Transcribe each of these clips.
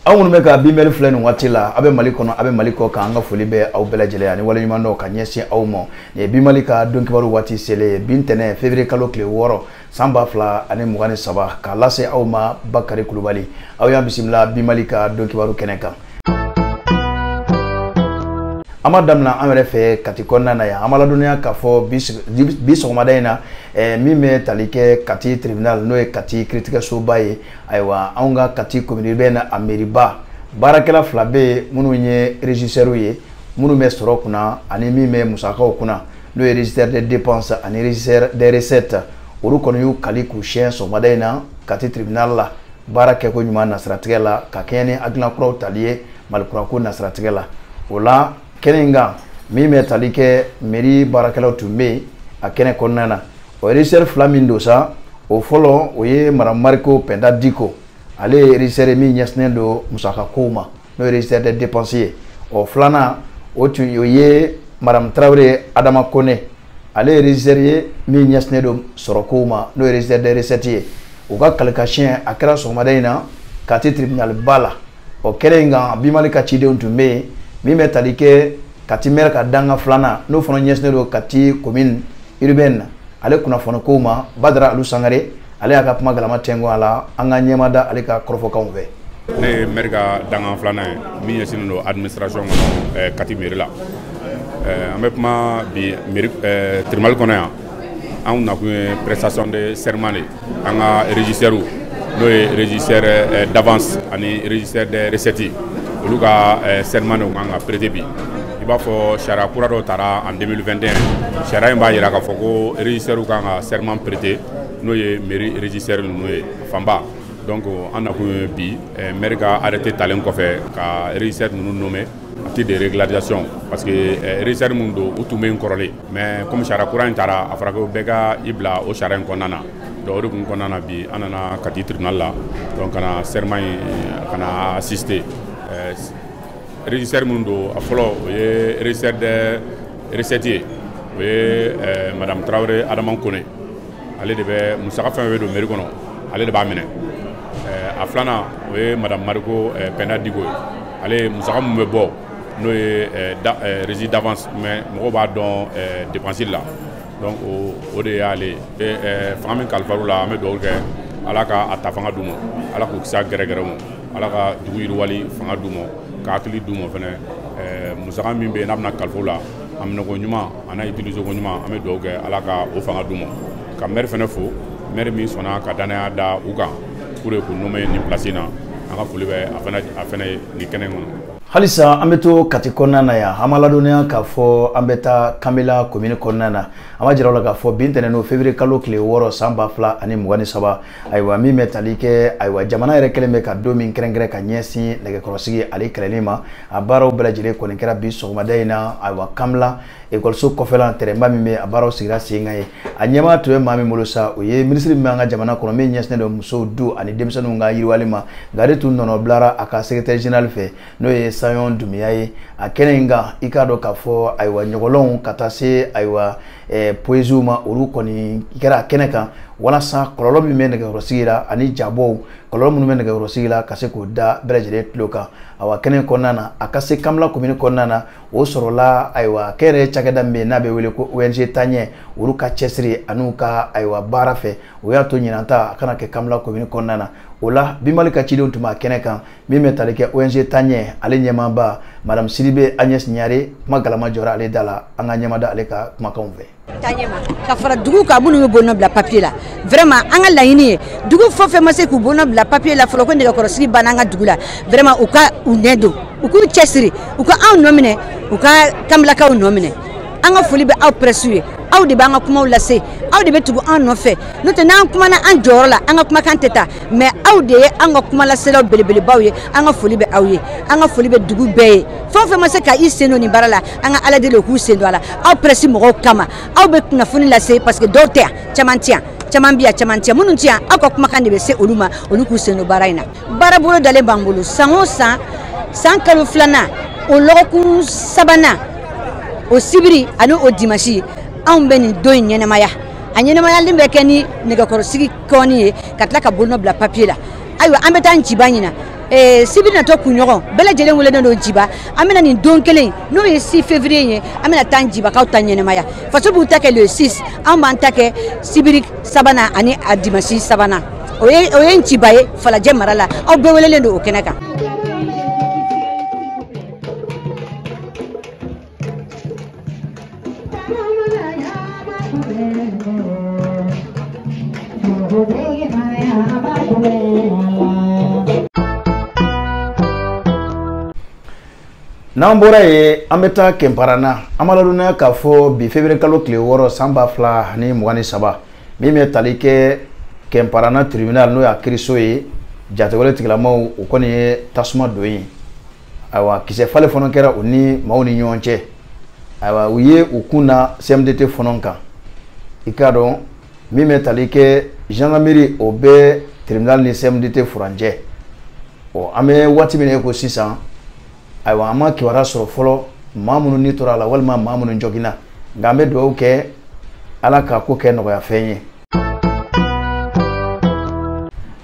Aw minnu bɛ ka Bimɛli filɛ nin waati la, a bɛ Mali kɔnɔ, a bɛ Mali kɔ kan, an ka foli bɛ aw bɛɛ lajɛlen ani waleɲuman dɔn ka ɲɛsin aw ma. Nin ye Bimali ka don kibaru waati selen ye, bi ntɛnɛn février kalo tile 6 san 2023, k'a lase aw ma Bakari Kulubali. Aw y'an bisimila Bimali ka don kibaru kɛnɛ kan. An b'a daminɛ an yɛrɛ fɛ Kati kɔnɔna na yan. An b'a ladɔnniya k'a fɔ bi sɔgɔmada in na, min bɛ tali kɛ Kati tribunal, n'o ye Kati kiiritigɛsoba ye. Ayiwa, anw ka Kati commune urbaine na, a mairie-ba baarakɛla fila bɛ yen minnu ye régisseurs ye, minnu bɛ sɔrɔ kunna ani min bɛ musakaw kunna, n'o ye régisseur des dépenses ani régisseur des recettes. Olu kɔni y'u kali k'u siɲɛ sɔgɔmada in na Kati tribunal la, baara kɛko ɲuman nasiratigɛ la, ka kɛɲɛ ni hakilina kuraw tali ye Mali kurako nasiratigɛ la. O la, kɛnɛ in kan, min bɛ tali kɛ mairie baarakɛlaw tun bɛ yen a kɛnɛ kɔnɔna na. O régisseur fila min don sa, o fɔlɔ, o ye madame Mariko Pɛnda Diko, ale ye régisseur ye min ɲɛsinnen don musakakow ma, n'o ye régisseur des dépenses ye. O filanan, o tun o ye madame Tarawele Adama Kone, ale ye régisseur ye min ɲɛsinnen don sɔrɔkow ma, n'o ye régisseur des recettes ye. U ka kalikasiyɛn a kɛra sɔgɔmada in na Kati tribunal ba la. O kɛnɛ in kan, Bimali ka cidenw tun bɛ yen. Min bɛ tali kɛ Kati maire ka danga filanan, n'o fana ɲɛsinnen don Kati commune urbaine, ale kunnafoni kow ma, Badara Alu Sangare, ale y'a ka kuma galama tɛnku a la. An ka ɲɛma da ale ka kɔrɔfɔkanw fɛ. Ne ye maire ka dangan filanan ye min ɲɛsinnen don administration kɔnɔ Kati mairie la. An bɛ kuma bi mairie tribunal kɔnɔ yan. Anw nakun ye prestation de serment de an ka régisseurs, n'o ye régisseur d'avance ani régisseur des recettes, olu ka serment de kan ka prêter bi. I b'a fɔ sariya kura dɔ taara en 2021. Sariya in b'a jira k'a fɔ ko régisseur kan ka serment prêter, n'o ye mairie régisseur ninnu ye fanba. Donc an nakun ye bi, maire ka arrêté talen kɔfɛ, ka régisseur ninnu nommer à titre de régularisation, parce que régisseur minnu don, u tun bɛ yen kɔrɔlen, mais comme sariya kura in taara, a fɔra ko bɛɛ ka i bila o sariya in kɔnɔna na. Donc o de kun kɔnɔna na bi, an nana Kati tribunal la, donc ka na serment in ka na assister. Régisseur minnu don, a fɔlɔ, o ye régisseur des recettes ye, o ye madame Tarawele Adama Kone. Ale de bɛ musaka fɛn fɛn bɛ don mairie kɔnɔ, ale de b'a minɛ. A filanan, o ye madame Mariko Pɛnda Diko ye. Ale ye musaka min bɛ bɔ, n'o ye régie d'avance, mais mɔgɔw b'a dɔn dépense la, donc o de y'ale ye. Fanga min kalifar'u la, an bɛ dugawu kɛ Ala ka a ta fanga d'u ma, Ala k'u kisi a gɛrɛgɛrɛ ma, Ala ka dugu yiriwali fanga d'u ma, ka hakili d'u ma fɛnɛ. Musaka min bɛ yen n'a bɛna kalifa u la, a minɛko ɲuman a n'a utiliser ko ɲuman, an bɛ dugawu kɛ Ala ka o fanga d'u ma. Ka maire fɛnɛ fo, maire min sɔnna ka danaya da u kan pour que k'u nommer nin place in na. An ka foli bɛ a fɛnɛ ye nin kɛnɛ in kɔnɔ. Halisa an bɛ to Kati kɔnɔna na yan. An b'a ladɔnniya k'a fɔ an bɛ taa Kanbela commune kɔnɔna na. An b'a jira aw la k'a fɔ bi ntɛnɛn, février kalo tile 6 san 2023, ayiwa, min bɛ tali kɛ, ayiwa, jamana yɛrɛ kɛlen bɛ ka don min kɛrɛnkɛrɛn ka ɲɛsin nɛgɛkɔrɔsigi ale kɛlɛli ma, a baaraw bɛɛ lajɛlen kɔni kɛra bi sɔgɔmada in na. Ayiwa, Kanbela ekɔliso kɔfɛla terrain min bɛ, a baaraw sigira sen kan ye. A ɲɛmaa tun bɛ maa min bolo sa, o ye minisiri min b'an ka jamana kɔnɔ min ɲɛsinnen don musow, du ani denmisɛnninw ka yiriwali ma, nka ale tun nɔnɔ bilara a ka secrétaire général fɛ, n'o ye Sayɔn Dunbiya ye. A kɛnɛ in kan, i k'a dɔn k'a fɔ, ayiwa, ɲɔgɔlɔnw ka taa se, ayiwa, poésie ma, olu kɔni kɛra a kɛnɛ kan walasa kɔlɔlɔ min bɛ nɛgɛkɔrɔsigi la ani jabɔw, kɔlɔlɔ minnu bɛ nɛgɛkɔrɔsigi la, ka se k'o da bɛɛ lajɛlen tulo kan. Awa, kɛnɛ kɔnɔna na, a ka se Kanbela commune kɔnɔna na, o sɔrɔla, ayiwa, kɛnyɛrɛye cakɛda min bɛ yen n'a bɛ wele ko ONG Taaɲɛ, olu ka cɛsiri an'u ka, ayiwa, baara fɛ, o y'a to ɲinan ta a kana kɛ Kanbela commune kɔnɔna na. O la, Bimali ka cidenw tun b'a kɛnɛ kan. Min bɛ tali kɛ ONG Taaɲɛ, ale ɲɛmaaba madame Sidibe Agnès Ɲare, kuma galama jɔra ale da la. An ka ɲɛmada ale ka kumakanw fɛ. Taaɲɛ ma ka fara dugu kan minnu bɛ bolonɔ bila papier la, vraiment an ka laɲini ye, dugu fɛn fɛn ma se k'u bolonɔ bila papier la fɔlɔ ko nɛgɛkɔrɔsigi banna an ka dugu la, vraiment u ka u nɛ don, u k'u cɛsiri, u ka anw nɔ minɛ, u ka Kanbilakaw nɔ minɛ. An ka foli bɛ aw presse ye, aw de b'an ka kumaw lase, aw de bɛ tugu an nɔfɛ. N'o tɛ, n'an kumana an jɔyɔrɔ la, an ka kumakan tɛ taa, mais aw de ye an ka kuma laselaw belebelebaw ye. An ka foli bɛ aw ye, an ka foli bɛ dugu bɛɛ ye. Fɛn o fɛn ma se ka i sen don nin baara la, an ka Ala deli u k'u sen don a la, aw presse mɔgɔw kama. Aw bɛ kunnafoni lase, parce que dɔw tɛ yan, caman tɛ yan, caman bɛ yan, caman tɛ yan. Minnu tɛ yan, aw ka kumakan de bɛ se olu ma, olu k'u sen don baara in na. Baara bolo dalen b'an bolo. San o san, san kalo filanan, o lɔgɔkun sabanan, o sibiri ani o dimasi, anw bɛ nin don in ɲɛnɛmaya. A ɲɛnɛmayalen bɛ kɛ ni nɛgɛkɔrɔsigi kɔni ye, ka tila ka bolonɔ bila papier la. Ayiwa, an bɛ taa nciba ɲina. Sibiri natɔ kunɲɔgɔn bɛɛ lajɛlen welelen don Jiba. An bɛna nin don kelen n'o ye 6 février ye, an bɛna taa Jibakaw ta ɲɛnɛmaya. Faso b'u ta kɛ le 6, an b'an ta kɛ sibiri sabanan ani a dimanche sabanan. O ye Nciba ye Falajɛ mara la. Aw bɛɛ welelen don o kɛnɛ kan. N'an bɔra yen, an bɛ taa Kɛnparana. An b'a ladɔnniya k'a fɔ bi février kalo tile 6 san 2023, min bɛ tali kɛ Kɛnparana tribunal n'o y'a kiiriso ye, jatigɛwale tigilamaw o kɔni ye tasuma don yen. Ayiwa, kisɛ falen fana kɛra u ni maaw ni ɲɔgɔn cɛ. Ayiwa, u ye u kun na CMDT fana kan. I k'a dɔn min bɛ tali kɛ gendarmerie, o bɛ tribunal ni CMDT furancɛ. Ɔ, an bɛ waati min na i ko sisan, ayiwa, an ma kibaruya sɔrɔ fɔlɔ maa minnu ni tora a la walima maa minnu joginna, nka an bɛ dugawu kɛ Ala ka ko kɛ nɔgɔya fɛn ye.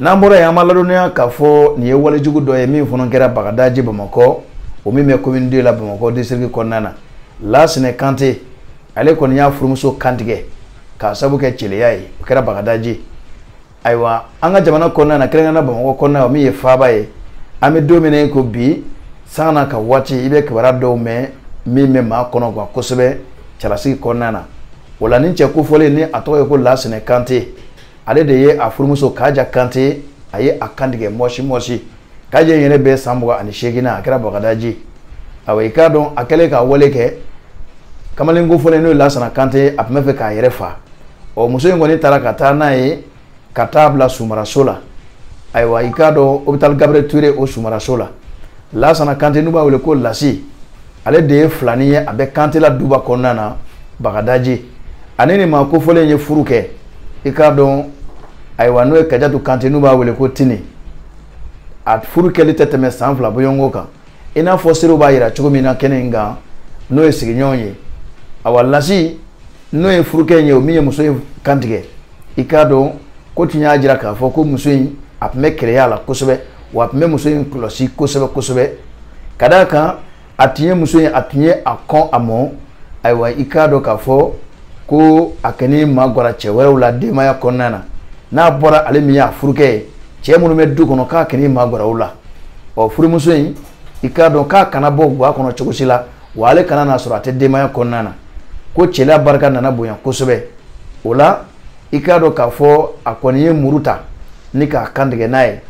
N'an bɔra yen, an b'a ladɔnniya k'a fɔ nin ye walejugu dɔ ye min fana kɛra Bagadaji Bamakɔ, o min bɛ commune 2 la Bamakɔ district kɔnɔna na. Lasinɛ Kante, ale kɔni y'a furumuso kantigɛ k'a sababu kɛ cɛlɛya ye, o kɛra Bagadaji. Ayiwa, an ka jamana kɔnɔna na, kɛrɛnkɛrɛnnenya Bamakɔ kɔnɔna na, o min ye faaba ye, an bɛ don min na i ko bi, sanga n'a ka waati, i bɛ kibaruya dɔw mɛn min bɛ maa kɔnɔ gan kosɛbɛ cɛlasigi kɔnɔna na. O la, ni cɛ kofɔlen ni a tɔgɔ ye ko Lasinɛ Kante, ale de ye a furumuso Kaja Kante, a ye a kantigɛ mɔsi mɔsi. Kaja in yɛrɛ bɛ san 28 na, a kɛra Bagadaji. Ayiwa, i k'a dɔn a kɛlen ka wale kɛ, kamalen kofɔlen n'o ye Lasana Kante, a tun bɛ fɛ k'a yɛrɛ fa. Ɔ, muso in kɔni taara ka taa n'a ye ka taa bila sumaraso la. Ayiwa, i k'a dɔn hôpital Gabriel Touré, o sumaraso la, Lasana Kante n'u b'a wele ko Lasi, ale de ye filani ye, a bɛ Kante la duba kɔnɔna na Bagadaji. Ani nin maa kofɔlen ye furu kɛ, i k'a dɔn, ayiwa, n'o ye Kajatu Kante n'u b'a wele ko Tini. A furu kɛli tɛ tɛmɛ san 2 bɔɲɔgɔnko kan, i n'a fɔ seerew b'a yira cogo min na kɛnɛ in kan, n'o ye sigiɲɔgɔn ye. Awa, Lasi n'o ye furukɛ in ye, o min ye muso in kantigɛ, i k'a dɔn ko tun y'a jira k'a fɔ ko muso in a tun bɛ keleya la kosɛbɛ, wa a tun bɛ muso in kɔlɔsi kosɛbɛ kosɛbɛ, ka d'a kan a tun ye muso in, a tun ye a kɔn a mɔ. Ayiwa, i k'a dɔn k'a fɔ ko a kɔni magɔra cɛ wɛrɛw la denbaya kɔnɔna na, n'a bɔra ale min y'a furukɛ ye, cɛ minnu bɛ du kɔnɔ k'a kɔni magɔra u la. Ɔ, furumuso in, i k'a dɔn k'a kana bɔ guwa kɔnɔ cogo si la, wa ale kana n'a sɔrɔ a tɛ denbaya kɔnɔna na, ko cɛla barika nana bonya kosɛbɛ. O la, i k'a dɔn k'a fɔ a kɔni ye muru ta ni k'a kantigɛ n'a ye,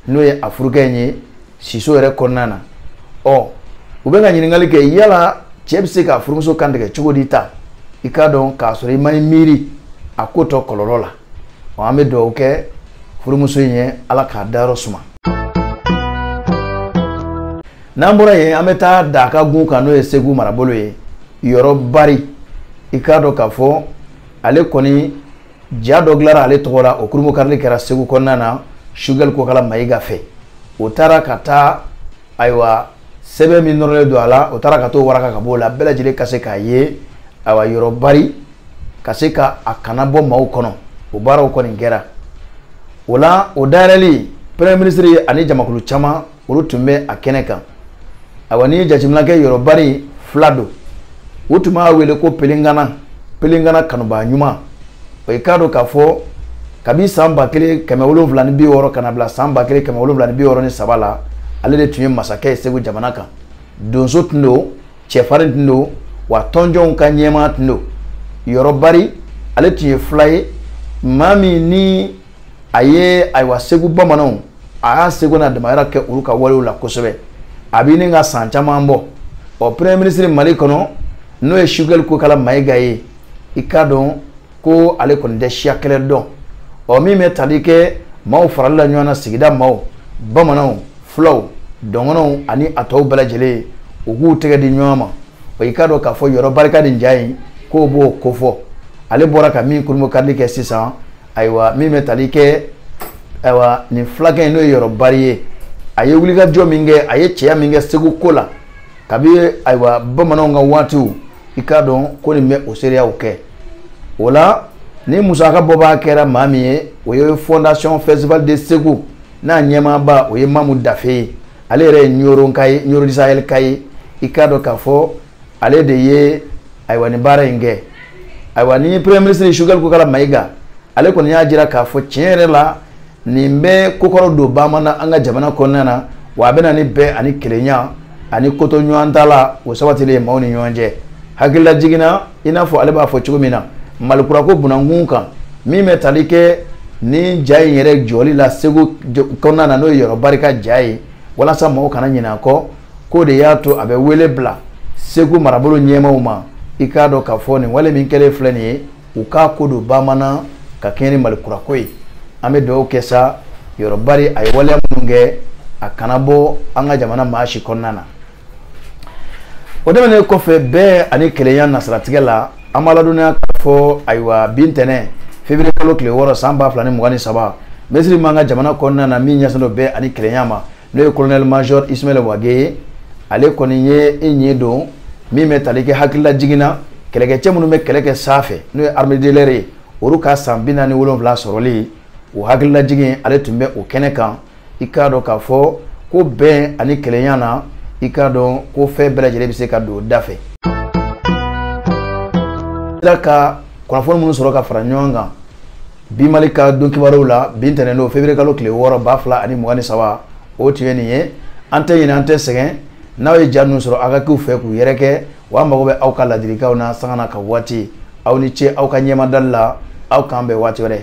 n'o ye a furukɛ in ye siso yɛrɛ kɔnɔna na. Ɔ, u bɛ ka ɲininkali kɛ, yala cɛ bɛ se k'a furumuso kantigɛ cogo di ta, i k'a dɔn k'a sɔrɔ i ma i miiri a ko tɔ kɔlɔlɔ la. Ɔ, an bɛ dugawu kɛ furumuso in ye, Ala k'a dayɔrɔ suma. N'an bɔra yen, an bɛ taa Daka gun kan, n'o ye Segu marabolo ye, Yɔrɔ Bari. I k'a dɔn k'a fɔ ale kɔni ja dɔ dilanna ale tɔgɔ la, o kurunbonkarili kɛra Segu kɔnɔna na Sugɛli Kokala Mayiga fɛ. O taara ka taa, ayiwa, sɛbɛn min nɔrɔlen don a la, o taara ka t'o waraka ka b'o la, bɛɛ lajɛlen ka se k'a ye. Ayiwa, Yɔrɔ Bari ka se ka a kana bɔ maaw kɔnɔ, o baaraw kɔni kɛra. O la, o dayɛlɛli, premier ministre ani jamakulu caman, olu tun bɛ a kɛnɛ kan. Ayiwa, n'i ye jateminɛ kɛ, Yɔrɔ Bari fila don, u tun b'a wele ko Pelengana, Pelengana kanubaa ɲuman. O i k'a dɔn k'a fɔ kabi san 1760 ka na bila san 1763 la, ale de tun ye masakɛ ye Segu jamana kan. Donso tun don, cɛfarin tun don, wa tɔnjɔnw ka ɲɛmaa tun don. Yɔrɔ Bari, ale tun ye fila ye, maa min ni a ye, ayiwa, Segu bamananw, a y'a seko n'a damayira kɛ olu ka walew la kosɛbɛ. A bɛ ɲini ka san caman bɔ. Ɔ, premier ministre Mali kɔnɔ, n'o ye Sugɛli Kokala Mayiga ye, i k'a dɔn ko ale kɔni tɛ siya kɛlɛ dɔn. Ɔ, min bɛ tali kɛ maaw farali la ɲɔgɔn na, sigida maaw, bamananw, fulaw, dɔngɔnɔw ani a tɔw bɛɛ lajɛlen, u k'u tɛgɛ di ɲɔgɔn ma. O i k'a dɔn k'a fɔ Yɔrɔ Barika nin ja in k'o b'o kofɔ. Ale bɔra ka min kurunbonkarili kɛ sisan, ayiwa, min bɛ tali kɛ, ayiwa, nin fulakɛ in n'o ye Yɔrɔ Bari ye, a ye wulikajɔ min kɛ, a ye cɛya min kɛ Segu ko la kabi, ayiwa, bamananw ka waatiw, i k'a dɔn ko nin bɛ o seereyaw kɛ. O la, ni musaka bɔbaa kɛra maa min ye, o ye Fondation Festival de Segu. n'a ɲɛmaaba o ye Mamu Dafe ye, ale yɛrɛ ye Ɲɔrɔ ye, Ɲɔrɔ du Sahel ka ye. I k'a dɔn k'a fɔ ale de ye ayiwa nin baara in kɛ. Ayiwa, ni premier ministre Choguel Kokalla Maïga, ale kɔni y'a jira k'a fɔ tiɲɛ yɛrɛ la, nin bɛ kokɔrɔ don bamanan an ka jamana kɔnɔna na, wa a bɛ na ni bɛn ani kelenya ani koto ɲɔgɔn ta la, o sabatilen maaw ni ɲɔgɔn cɛ. Hakilila jiginna, i n'a fɔ ale b'a fɔ cogo min na, Malikura ko bunankun kan, min bɛ tali kɛ ni ja in yɛrɛ jɔli la Segu kɔnɔna na, n'o ye Yɔrɔ Barika ja ye, walasa mɔgɔw kana ɲinɛ a kɔ, k'o de y'a to a bɛ wele bila Segu marabolo ɲɛmaaw ma. I k'a dɔn k'a fɔ nin wale min kɛlen filɛ nin ye, u k'a ko don bamanan ka kɛɲɛ ni Malikura ko ye. An bɛ dugawu kɛ sa, Yɔrɔ Bari a ye waleya minnu kɛ, a kana bɔ an ka jamana maa si kɔnɔna na. O tɛmɛnen kɔfɛ, bɛɛ ani kelenya nasiratigɛ la, an b'a ladɔnniya k'a fɔ ayiwa, bi ntɛnɛn, février kalo tile 6, san 2023, minisiri m'an ka jamana kɔnɔna na min ɲɛsinnen don bɛɛ ani kelenya ma, n'o ye colonel major Ismaël Wagué ye, ale kɔni ye i ɲɛ don min bɛ tali kɛ hakilila jiginna kɛlɛkɛcɛ minnu bɛ kɛlɛ kɛ sanfɛ, n'o ye armée de l'air ye, olu ka san 47 sɔrɔli, o hakilila jigin, ale tun bɛ o kɛnɛ kan. I k'a dɔn k'a fɔ ko bɛn ani kelenya na, i k'a dɔn ko fɛn bɛɛ lajɛlen bɛ se ka don da fɛ. Sera ka kunnafoni minnu sɔrɔ ka fara ɲɔgɔn kan bi Mali ka don kibaruw la bi ntɛnɛn don, février kalo tile 6, 2023, o tun ye nin ye. An tɛ ɲinɛ, an tɛ sɛgɛn. N'aw ye ja ninnu sɔrɔ, aw ka k'u fɛ k'u yɛrɛ kɛ wa. An mago bɛ aw ka ladilikanw na sanga na ka waati. Aw ni ce aw ka ɲɛmadali la. Aw k'an bɛn waati wɛrɛ.